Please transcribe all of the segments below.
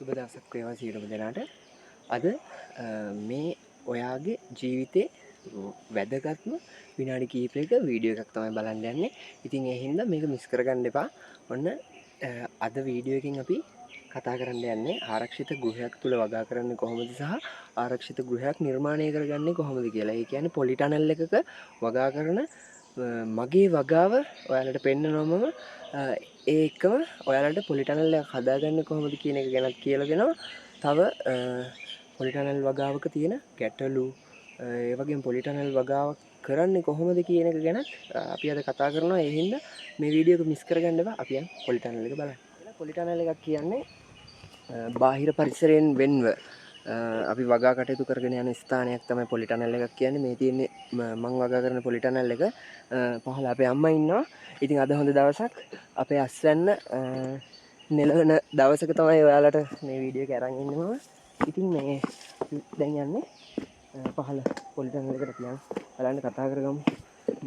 සුබ දවසක් වේවා සියලුම දෙනාට. අද මේ ඔයාගේ ජීවිතේ වැදගත්ම විනාඩි කිහිපයක වීඩියෝ එකක් තමයි බලන්න යන්නේ. ඉතින් ඒ හින්දා මේක මිස් කරගන්න එපා. ඔන්න අද වීඩියෝ එකෙන් අපි කතා කරන්න යන්නේ ආරක්ෂිත ගෘහයක් තුල වගා කරන්නේ කොහොමද සහ ආරක්ෂිත ගෘහයක් නිර්මාණය කරගන්නේ කොහොමද කියලා. ඒ කියන්නේ පොලි ටනල් එකක වගා කරන මගේ වගාව ඔයාලට පෙන්නනවා මම. ඒ එක්කම ඔයාලට පොලි ටනල් එකක් හදාගන්න කොහොමද කියන එක ගැනත් කියලා දෙනවා. තව පොලි ටනල් වගාවක තියෙන ගැටලු, ඒ වගේම පොලි ටනල් වගාවක් කරන්නේ කොහොමද කියන එක ගැනත් අපි අද කතා කරනවා. ඒ හින්දා මේ වීඩියෝ එක මිස් කරගන්න එපා. අපි යන් පොලි ටනල් එක බලන්න. පොලි ටනල් එකක් කියන්නේ බාහිර පරිසරයෙන් වෙන්ව අපි වගා කටයුතු කරගෙන යන ස්ථානයක් තමයි පොලි ටනල් එකක් කියන්නේ. මේ තියෙන්නේ මං වගා කරන පොලි ටනල් එක. පහළ අපේ අම්මා ඉන්නවා. ඉතින් අද හොඳ දවසක්. අපේ අස්වැන්න නෙලවන දවසක තමයි ඔයාලට මේ වීඩියෝ එක අරන් ඉන්නේ මම. ඉතින් මේ දැන් යන්නේ පහළ පොලි ටනල් එකට. අපි යන් බලන්න කතා කරගමු.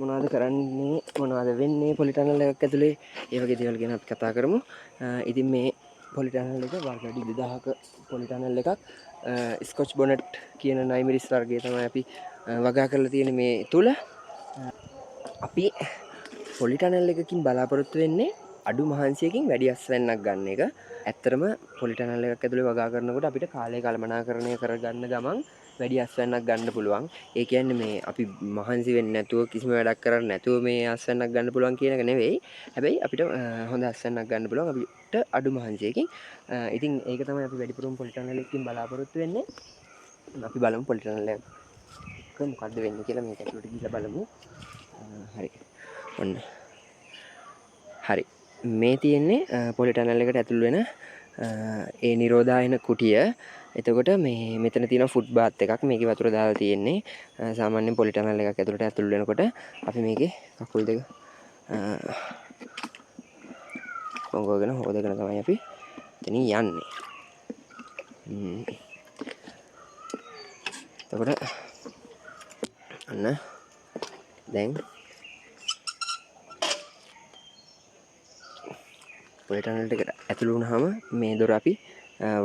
මොනවද කරන්නේ, මොනවද වෙන්නේ පොලි ටනල් එකක් ඇතුලේ, ඒ වගේ දේවල් ගැන අපි කතා කරමු. ඉතින් මේ පොලි ටනල් එක වර්ග අඩි 2000ක පොලි ටනල් එකක්. ස්කොච් බොනට් කියන නයිමිරිස් වර්ගය තමයි අපි වගා කරලා තියෙන්නේ මේ තුල. අපි පොලි ටනල් එකකින් බලාපොරොත්තු වෙන්නේ අඩු මහන්සියකින් වැඩි අස්වැන්නක් ගන්න එක. ඇත්තටම පොලි ටනල් එකක් ඇතුලේ වගා කරනකොට අපිට කාලය කළමනාකරණය කරගන්න ගමන් වැඩි අස්වැන්නක් ගන්න පුළුවන්. ඒ කියන්නේ මේ අපි මහන්සි වෙන්නේ නැතුව කිසිම වැඩක් කරන්නේ නැතුව මේ අස්වැන්නක් ගන්න පුළුවන් කියන එක නෙවෙයි. හැබැයි අපිට හොඳ අස්වැන්නක් ගන්න පුළුවන් අපිට අඩු මහන්සියකින්. ඉතින් ඒක තමයි අපි වැඩිපුරම පොලි ටනල් එකකින් බලාපොරොත්තු වෙන්නේ. අපි බලමු පොලි ටනල් එක මොකද්ද වෙන්නේ කියලා. මේක ඇතුළට ගිහලා බලමු. හරි. ඔන්න. හරි. මේ තියෙන්නේ පොලි ටනල් එකට ඇතුල් වෙන ඒ නිරෝධායන කුටිය. එතකොට මේ මෙතන තියෙන ෆුට් බාත් එකක්. මේකේ වතුර දාලා තියෙන්නේ. සාමාන්‍යයෙන් පොලි ටනල් එකක් ඇතුළට ඇතුල් වෙනකොට අපි මේකේ කකුල් දෙක පොඟවගෙන හොදගෙන තමයි අපි එතනින් යන්නේ. එතකොට අන්න දැන් පොලි ටනල් එකට ඇතුළු වුණාම මේ දොර අපි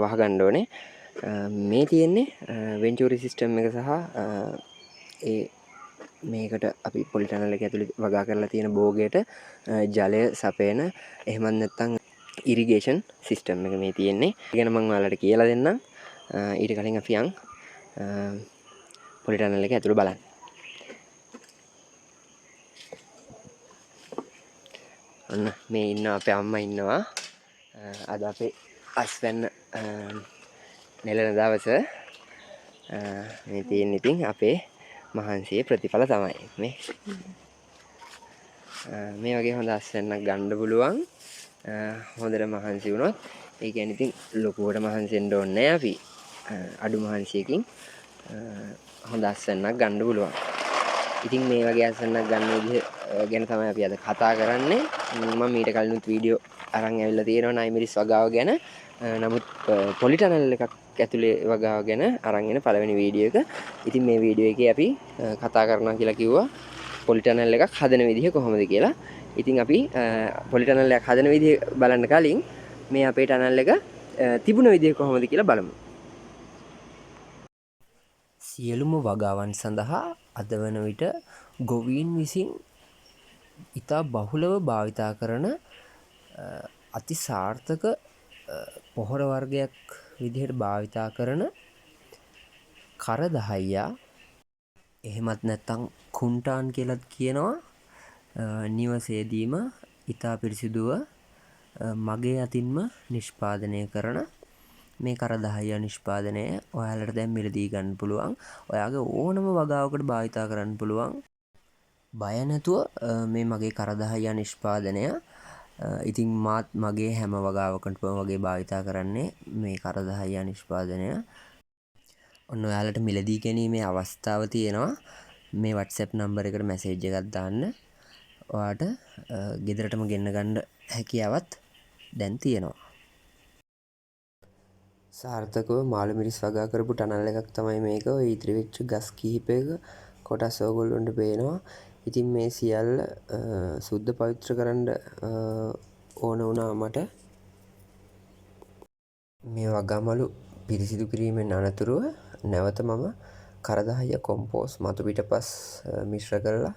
වහගන්න ඕනේ. මේ තියෙන්නේ වෙන්චුරි සිස්ටම් එක සහ ඒ මේකට අපි පොලි ටනල් එක ඇතුළේ වගා කරලා තියෙන භෝගයට ජලය සපයන එහෙමත් නැත්නම් ඉරිගේෂන් සිස්ටම් එක මේ තියෙන්නේ. ඒ ගැන මම ඔයාලට කියලා දෙන්නම්. ඊට කලින් අපි යන් පොලි ටනල් එක ඇතුළ බලන්න. ඔන්න මේ ඉන්නවා අපේ අම්මා ඉන්නවා. අද අපේ අස්වැන්න නෙලන දවස. මේ තියෙන ඉතින් අපේ මහන්සියේ ප්‍රතිඵල තමයි මේ. මේ වගේ හොඳ අස්වැන්නක් ගන්න පුළුවන්. හොඳට මහන්සි වුණොත්. ඒ කියන්නේ ඉතින් ලොකුවට මහන්සි වෙන්න ඕනේ නෑ අපි. අඩු මහන්සියකින් හොඳ අස්වැන්නක් ගන්න පුළුවන්. ඉතින් මේ වගේ අස්වැන්නක් ගන්න විදිහ ගැන තමයි අපි අද කතා කරන්නේ. මම ඊට කලිනුත් වීඩියෝ අරන් ඇවිල්ලා තියෙනවා නයිමිරිස් වගාව ගැන. නමුත් පොලි ටනල් එකක් ඇතුලේ වගාව ගැන අරන් එන පළවෙනි වීඩියෝ එක. ඉතින් මේ වීඩියෝ එකේ අපි කතා කරනවා කියලා කිව්වා පොලි ටනල් එකක් හදන විදිහ කොහොමද කියලා. ඉතින් අපි පොලි ටනල් එකක් හදන විදිහ බලන්න කලින් මේ අපේ ටනල් එක තිබුණ විදිහ කොහොමද කියලා බලමු. සියලුම වගාවන් සඳහා අද වන විට ගොවීන් විසින් ඉතා බහුලව භාවිතා කරන අති සාර්ථක පොහොර වර්ගයක් විදිහට භාවිතා කරන කරදහයියා, එහෙමත් නැත්නම් කුන්ටාන් කියලත් කියනවා. නිවසේදීම ඉතා පිරිසිදුව මගේ අතින්ම නිෂ්පාදනය කරන මේ කරදහයියා නිෂ්පාදනය ඔයාලට දැන් මිලදී ගන්න පුළුවන්. ඔයාගේ ඕනම වගාවකට භාවිතා කරන්න පුළුවන්. බය නැතුව මේ මගේ කරදහයියා නිෂ්පාදනය. ඉතින් මාත් මගේ හැම වගාවකටම වගේ භාවිතා කරන්නේ මේ කරදහයියා නිෂ්පාදනය. ඔන්න ඔයාලට මිලදී ගැනීමේ අවස්ථාව තියෙනවා. මේ WhatsApp number එකට මැසේජ් එකක් දාන්න. ඔයාට ගෙදරටම ගෙන්න ගන්න හැකියාවත් දැන් තියෙනවා. සාර්ථකව මාළු මිරිස් වගා කරපු ටනල් එකක් තමයි මේක. ඔය ඉතිරි වෙච්ච ගස් කිහිපයක කොටස් ඔයගොල්ලන්ට පේනවා. ඉතින් මේ සියල්ල සුද්ධ පවිත්‍ර කරන්න ඕන වුණා මට. මේ වගා මලු පිරිසිදු කිරීමෙන් අනතුරුව නැවත මම කරදහය කොම්පෝස් මතු පිටපස් මිශ්‍ර කරලා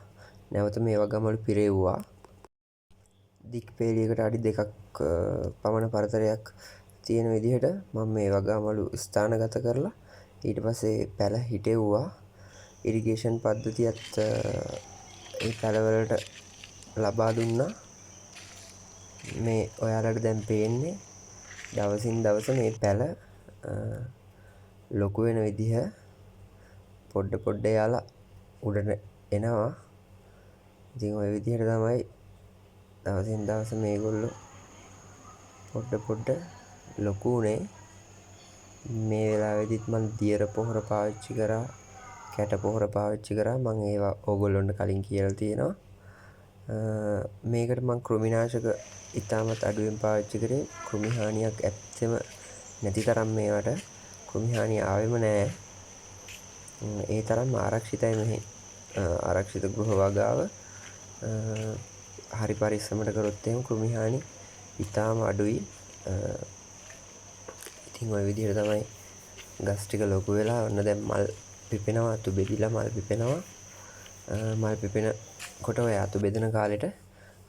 නැවත මේ වගා මලු පිරෙව්වා. දික් පේලියකට අඩි 2ක් පමණ පරතරයක් තියෙන විදිහට මම මේ වගා මලු ස්ථානගත කරලා ඊට පස්සේ පැල හිටෙව්වා. ඉරිගේෂන් පද්ධතියත් ඒ පැලවලට ලබා දුන්නා. මේ ඔයාලට දැන් පේන්නේ දවසින් දවස මේ පැල ලොකු වෙන විදිහ පොඩ පොඩ යාලා උඩට එනවා. ඉතින් ඔය විදිහට තමයි දවසින් දවස මේගොල්ලෝ පොඩ පොඩ ලොකු වුණේ. මේ වෙලාවේදීත් මං දියර පොහොර පාවිච්චි කරා, කැට පොහොර පාවිච්චි කරා. මං ඒවා ඕගොල්ලොන්ට කලින් කියලා තියෙනවා. මේකට මං කෘමිනාශක ඉතාමත් අඩුවෙන් පාවිච්චි කරේ. කෘමි හානියක් ඇත්තෙම නැති තරම් මේවට කෘමි හානිය ආවෙම නෑ. ඒ තරම් ආරක්ෂිතයි මෙහි. ආරක්ෂිත ගෘහ වගාව. හරි පරිස්සමට කරොත් එහෙම කෘමි හානි ඉතාම අඩුයි. ඉතින් ඔය විදිහට තමයි ගස් ටික ලොකු වෙලා ඔන්න දැන් මල් පිපෙනවා. අතු බෙදිලා මල් පිපෙනවා. මල් පිපෙනකොට ඔය අතු බෙදෙන කාලෙට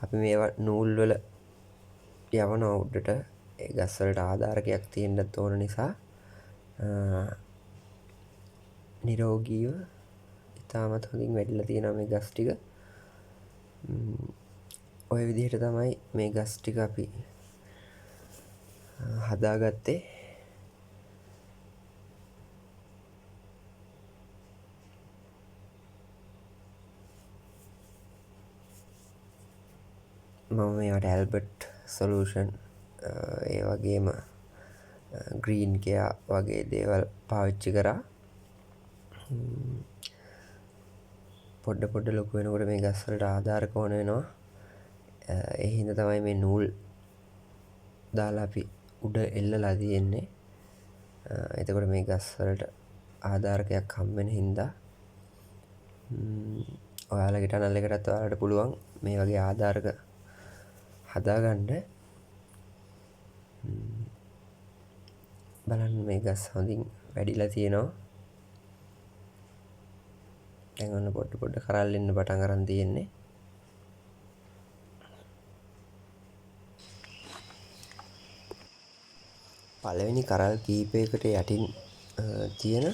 අපි මේවා නූල් වල යවනවා උඩට. ඒ ගස් වලට ආධාරකයක් තියෙන්නත් ඕන නිසා නිරෝගීව ඉතාමත් හොඳින් වැඩිලා තියෙනවා මේ ගස් ටික. ඔය විදිහට තමයි මේ ගස් ටික අපි හදාගත්තේ. මම මේවට ඇල්බර්ට් සොලූෂන් ඒ වගේම ග්‍රීන් කෙයා වගේ දේවල් පාවිච්චි කරා. පොඩ පොඩ ලොකු වෙනකොට මේ ගස් වලට ආධාරක ඕන වෙනවා. ඒ හින්දා තමයි මේ නූල් දාලා අපි උඩ එල්ලලා තියෙන්නේ. එතකොට මේ ගස් වලට ආධාරකයක් හම් වෙන හින්දා ඔයාලගේ ටනල් එකටත් ඔයාලට පුළුවන් මේ වගේ ආධාරක හදාගන්න. බලන්න මේ ගස් හොඳින් වැඩිලා තියෙනවා. දැන් ඔන්න පොඩ පොඩ කරල් එන්න පටන් අරන් තියෙන්නේ. පළවෙනි කරල් කීපයකට යටින් තියෙන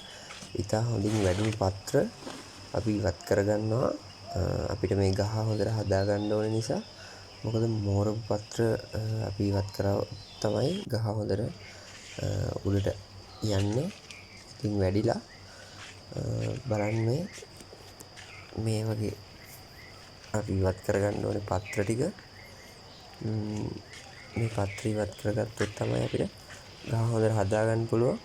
ඉතා හොඳින් වැඩුණු පත්‍ර අපි ඉවත් කරගන්නවා. අපිට මේ ගහ හොඳට හදාගන්න ඕන නිසා. මොකද මෝරපු පත්‍ර අපි ඉවත් කරා තමයි ගහ හොඳට උඩට යන්නේ. ඉතින් වැඩිලා බලන්න මේ වගේ අපි ඉවත් කරගන්න ඕනේ පත්‍ර ටික. මේ පත්‍ර ඉවත් කරගත්තොත් තමයි අපිට ගහ හොඳට හදාගන්න පුළුවන්.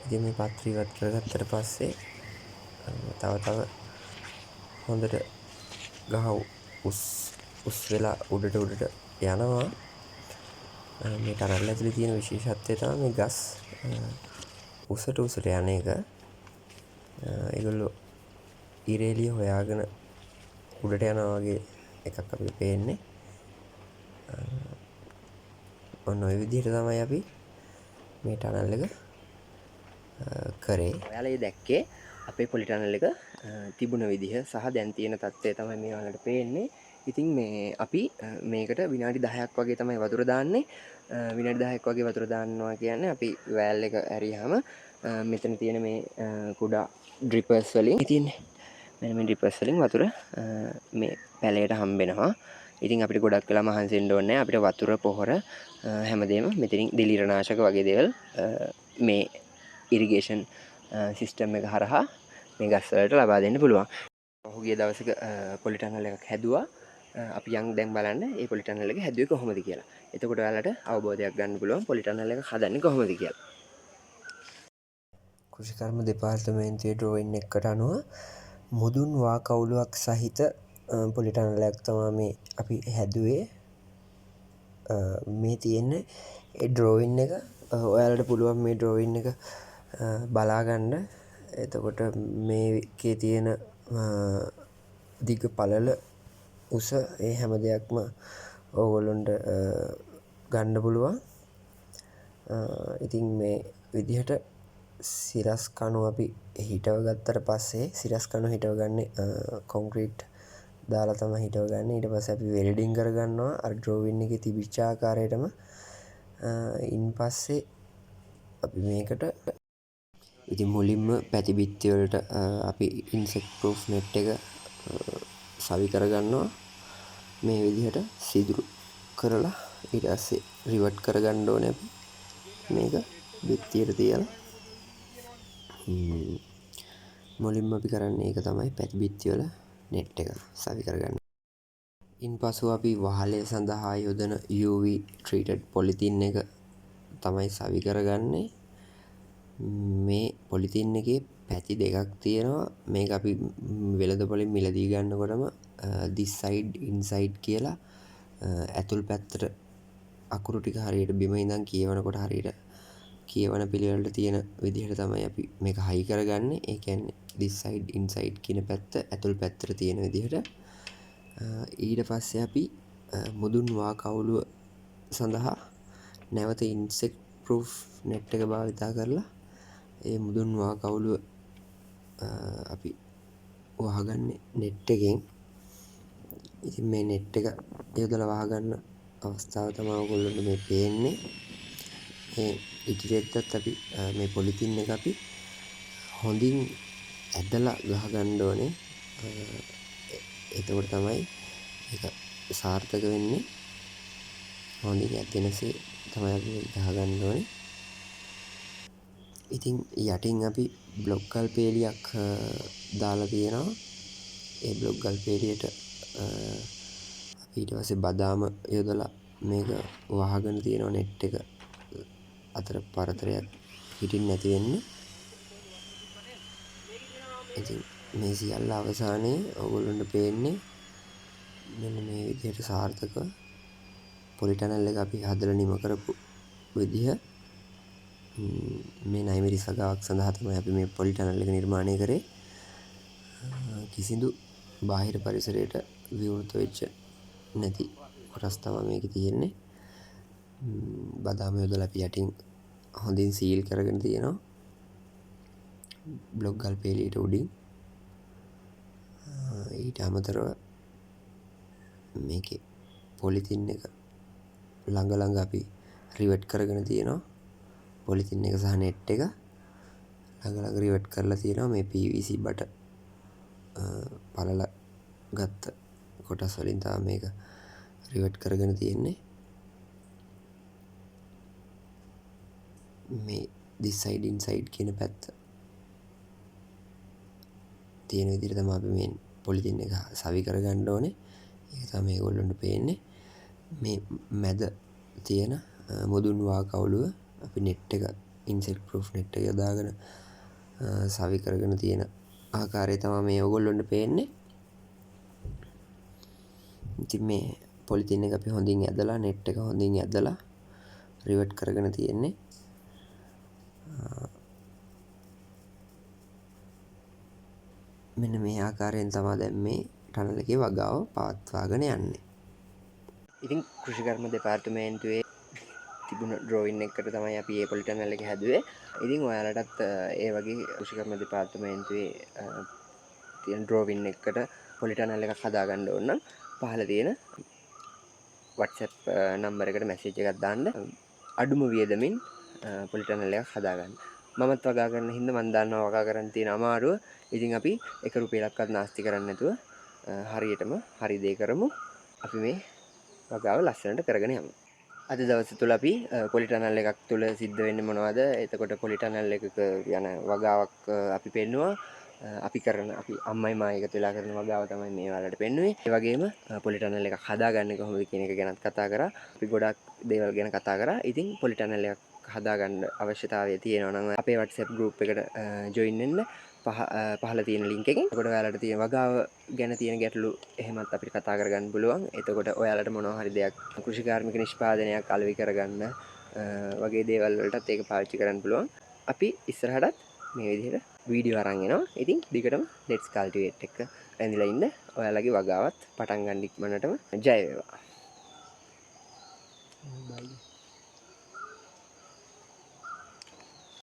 ඉතින් මේ පත්‍ර ඉවත් කරගත්තට පස්සේ තව තව හොඳට ගහ උස් වෙලා උඩට උඩට යනවා. මේ ටනල් ඇතුලේ තියෙන විශේෂත්වය තමයි මේ ගස් උසට උසට යන එක. ඒගොල්ලෝ ඉර එළිය හොයාගෙන උඩට යනවා වගේ එකක් අපිට පේන්නේ. ඔන්න ඔය විදිහට තමයි අපි මේ ටනල් එක කරේ. ඔයාලා ඒ දැක්කේ අපේ පොලි ටනල් එක තිබුණ විදිහ සහ දැන් තියෙන තත්ත්වය තමයි මේ ඔයාලට පේන්නේ. ඉතින් මේ අපි මේකට විනාඩි 10ක් වගේ තමයි වතුර දාන්නේ. විනාඩි 10ක් වගේ වතුර දාන්නවා කියන්නේ අපි වෑල් එක ඇරියාම මෙතන තියෙන මේ කුඩා ඩ්‍රිපර්ස් වලින් ඉතින් මෙන්න මේ ඩ්‍රිපර්ස් වලින් වතුර මේ පැලයට හම්බෙනවා. ඉතින් අපිට ගොඩක් වෙලා මහන්සි වෙන්න ඕනේ නැහැ. අපිට වතුර පොහොර හැමදේම මෙතනින් දිලීරනාශක වගේ දේවල් මේ ඉරිගේෂන් සිස්ටම් එක හරහා මේ ගස් වලට ලබා දෙන්න පුළුවන්. පහුගිය දවසක පොලි ටනල් එකක් හැදුවා. අපි යන් දැන් බලන්න මේ පොලි ටනල් එක හැදුවේ කොහොමද කියලා. එතකොට ඔයාලට අවබෝධයක් ගන්න පුළුවන් පොලි ටනල් එක හදන්නේ කොහොමද කියලා. කෘෂිකර්ම දෙපාර්තමේන්තුවේ ඩ්‍රෝයින් එකකට අනුව මුදුන් වා කවුළුවක් සහිත පොලි ටනල් එකක් තමයි මේ අපි හැදුවේ. මේ තියෙන්නේ ඒ ඩ්‍රෝයින් එක. ඔයාලට පුළුවන් මේ ඩ්‍රෝයින් එක බලා ගන්න. එතකොට මේකේ තියෙන දිග පළල උස ඒ හැම දෙයක්ම ඕගොල්ලොන්ට ගන්න පුළුවන්. ඉතින් මේ විදිහට සිරස් කණු අපි හිටව ගත්තට පස්සේ සිරස් කණු හිටව ගන්නේ කොන්ක්‍රීට් දාලා තමයි හිටව ගන්නේ. ඊට පස්සේ අපි වෙල්ඩින් කරගන්නවා අර ඩ්‍රෝවින් එකේ තිබිච්ච ආකාරයටම. ඉන් පස්සේ අපි මේකට ඉතින් මුලින්ම පැති බිත්ති වලට අපි ඉන්සෙක්ට් ප්‍රූෆ් නෙට් එක සවි කරගන්නවා මේ විදිහට සිදුරු කරලා. ඊට පස්සේ රිවර්ට් කරගන්න ඕනේ අපි මේක බිත්තියට තියලා. මුලින්ම අපි කරන්නේ ඒක තමයි, පැති බිත්ති වල නෙට් එක සවි කරගන්න. ඉන්පසු අපි වහලය සඳහා යොදන UV treated polythene එක තමයි සවි කරගන්නේ. මේ පොලිතින් එකේ පැති දෙකක් තියෙනවා. මේක අපි වෙළඳ පොලෙන් මිලදී ගන්නකොටම this side inside කියලා ඇතුල් පැත්තට අකුරු ටික හරියට බිම ඉඳන් කියවනකොට හරියට කියවන පිළිවෙලට තියෙන විදිහට තමයි අපි මේක හයි කරගන්නේ. ඒ කියන්නේ this side inside කියන පැත්ත ඇතුල් පැත්තට තියෙන විදිහට. ඊට පස්සේ අපි මුදුන් වා කවුළුව සඳහා නැවත ඉන්සෙක්ට් ප්‍රූෆ් නෙට් එක භාවිතා කරලා ඒ මුදුන් වා කවුළුව අපි වහගන්නේ නෙට් එකෙන්. ඉතින් මේ නෙට් එක යොදලා වහගන්න අවස්ථාව තමයි ඔයගොල්ලන්ට මේ පේන්නේ. මේ ඉදිරියටත් අපි මේ පොලිතින් එක අපි හොඳින් ඇදලා ගහගන්න ඕනේ. එතකොට තමයි ඒක සාර්ථක වෙන්නේ. හොඳින් ඇදෙනසේ තමයි අපි ගහගන්න ඕනේ. ඉතින් යටින් අපි බ්ලොක් ගල් පේලියක් දාලා තියෙනවා. ඒ බ්ලොක් ගල් පේලියට අපි ඊට පස්සේ බදාම යොදලා මේක වහගෙන තියෙනවා නෙට් එක අතර පරතරයක් හිටින්න නැති වෙන්න. ඉතින් මේ සියල්ල අවසානයේ ඔයගොල්ලන්ට පේන්නේ මෙන්න මේ විදිහට සාර්ථකව පොලි ටනල් එක අපි හදලා නිම කරපු විදිහ. මේ නයිමිරිස් වගාවක් සඳහා තමයි අපි මේ පොලි ටනල් එක නිර්මාණය කරේ. කිසිදු බාහිර පරිසරයට විවෘත වෙච්ච නැති කොටස් තමයි මේකේ තියෙන්නේ. බදාම යොදලා අපි යටින් හොඳින් සීල් කරගෙන තියෙනවා බ්ලොක් ගල් පේලියට උඩින්. ඊට අමතරව මේකේ පොලිතින් එක ළඟ ළඟ අපි රිවර්ට් කරගෙන තියෙනවා. පොලිතින් එක සහ නෙට් එක ළඟ ළඟ රිවර්ට් කරලා තියෙනවා. මේ PVC බට පළල ගත්ත කොටස් වලින් තමයි මේක රිවර්ට් කරගෙන තියෙන්නේ. මේ this side inside කියන පැත්ත තියෙන විදිහට තමයි අපි මේ පොලිතින් එක සවි කරගන්න ඕනේ. ඒක තමයි මේගොල්ලන්ට පේන්නේ. මේ මැද තියෙන මුදුන් වා කවුළුව අපි නෙට් එක ඉන්සෙක්ට් ප්‍රූෆ් නෙට් එක යොදාගෙන සවි කරගෙන තියෙන ආකාරය තමයි මේ ඔයගොල්ලන්ට පේන්නේ. ඉතින් මේ පොලිතින් එක අපි හොඳින් ඇදලා නෙට් එක හොඳින් ඇදලා රිවර්ට් කරගෙන තියෙන්නේ. මෙන්න මේ ආකාරයෙන් තමයි දැන් මේ ටනල් එකේ වගාව පවත්වාගෙන යන්නේ. ඉතින් කෘෂිකර්ම දෙපාර්තමේන්තුවේ තිබුණ ඩ්‍රෝයින් එකකට තමයි අපි මේ පොලි ටනල් එක හැදුවේ. ඉතින් ඔයාලටත් ඒ වගේ කෘෂිකර්ම දෙපාර්තමේන්තුවේ තියෙන ඩ්‍රෝවින් එකකට පොලි ටනල් එකක් හදාගන්න ඕන නම් පහළ තියෙන WhatsApp number එකට මැසේජ් එකක් දාන්න. අඩුම වියදමින් පොලි ටනල් එකක් හදාගන්න. මමත් වගා කරන හින්දා මං දන්නවා වගා කරන්න තියෙන අමාරුව. ඉතින් අපි එක රුපියලක්වත් නාස්ති කරන්නේ නැතුව හරියටම හරි දේ කරමු. අපි මේ වගාව ලස්සනට කරගෙන යමු. අද දවස තුල අපි පොලි ටනල් එකක් තුල සිද්ධ වෙන්නේ මොනවද? එතකොට පොලි ටනල් එකක යන වගාවක් අපි පෙන්නුවා. අපි කරන අපි අම්මයි මායි එකතු වෙලා කරන වගාව තමයි මේ ඔයාලට පෙන්නුවේ. ඒ වගේම පොලි ටනල් එකක් හදාගන්නේ කොහොමද කියන එක ගැනත් කතා කරා. අපි ගොඩක් දේවල් ගැන කතා කරා. ඉතින් පොලි ටනල් එකක් හදාගන්න අවශ්‍යතාවය තියෙනවා නම් අපේ WhatsApp group එකට join වෙන්න පහළ තියෙන link එකෙන්. එතකොට ඔයාලට තියෙන වගාව ගැන තියෙන ගැටලු එහෙමත් අපිට කතා කරගන්න පුළුවන්. එතකොට ඔයාලට මොනවා හරි දෙයක් කෘෂිකාර්මික නිෂ්පාදනයක් අලෙවි කරගන්න වගේ දේවල් වලටත් ඒක පාවිච්චි කරන්න පුළුවන්. අපි ඉස්සරහටත් මේ විදිහට වීඩියෝ අරන් එනවා. ඉතින් දිගටම Let's Cultivate එක රැඳිලා ඉන්න. ඔයාලගේ වගාවත් පටන් ගන්න ඉක්මනටම ජය වේවා. බයි.